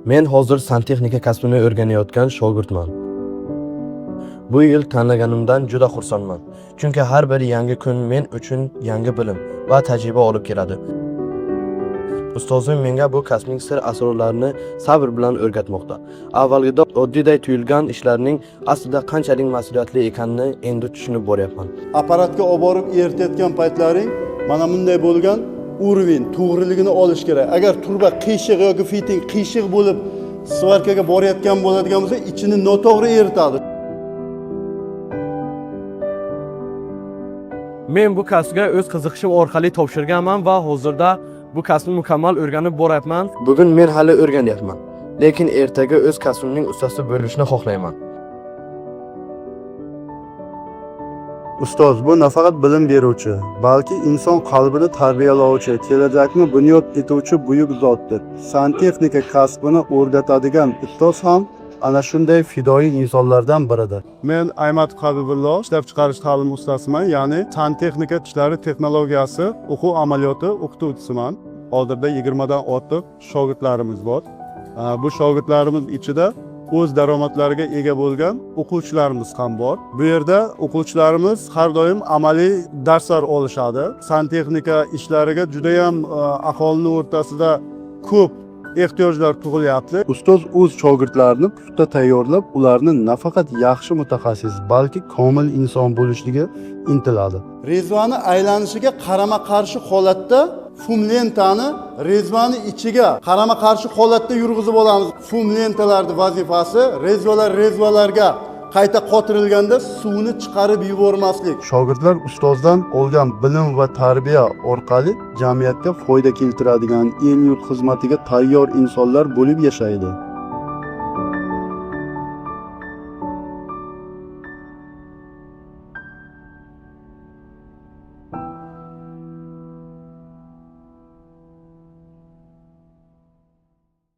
Men hozir santexnika kasbini o'rganayotgan shogirdman. Bu yil tanlaganimdan juda xursandman. Chunki har bir yangi kun men uchun yangi bilim va tajriba olib keladi. Ustozim menga bu kasbning sir asrorlarini sabr bilan o'rgatmoqda. Avvalgida oddiyday tuyulgan ishlarning aslida qanchalik mas'uliyatli ekanini endi tushunib boryapman. Apparatga olib borib eritayotgan paytlaring mana bunday bo'lgan уровень to'g'riligini olish kerak. Agar turba qiyshiq yoki fiting qiyshiq bo'lib svarkaga borayotgan bo'ladigan bo'lsa, ichini noto'g'ri eritadi. Men bu kasbga o'z qiziqishim orqali topshirganman va hozirda bu kasbni mukammal o'rganib boryapman. Bugun men hali o'rganyapman, lekin ertaga o'z kasbimning ustasi bo'lishni xohlayman. Ustoz bu nafaqat bilim beruvchi, balki inson qalbini tarbiyalovchi, kelajakni bunyod etuvchi buyuk zotdir. Santexnika kasbini o'rgatadigan ustoz ham ana shunday fidoyi insonlardan biridir. Men Aymat Habibullo, ishlab chiqarish ta'lim ustasiman, ya'ni santexnika ishlari texnologiyasi o'quv amaliyoti o'qituvchisiman. Hozirda 20 dan ortiq shogirdlarimiz bor. Bu shogirdlarimiz ichida o'z daromadlariga ega bo'lgan o'quvchilarimiz ham bor. Bu yerda o'quvchilarimiz har doim amaliy darslar olishadi. Santexnika ishlariga juda ham aholini o'rtasida ko'p ehtiyojlar tug'ilyapti. Ustoz o'z shogirdlarini puxta tayyorlab, ularni nafaqat yaxshi mutaxassis, balki komil inson bo'lishiga intiladi. Rezvani aylanishiga qarama-qarshi holatda fum lentani rezvani ichiga qarama-qarshi holatda yurg'izib olamiz. Fum lentalarning vazifasi rezvalar rezvalarga qayta qotirilganda suvni chiqarib yubormaslik. Shogirdlar ustozdan olgan bilim va tarbiya orqali jamiyatga foyda keltiradigan, el-yurt xizmatiga tayyor insonlar bo'lib yashaydi.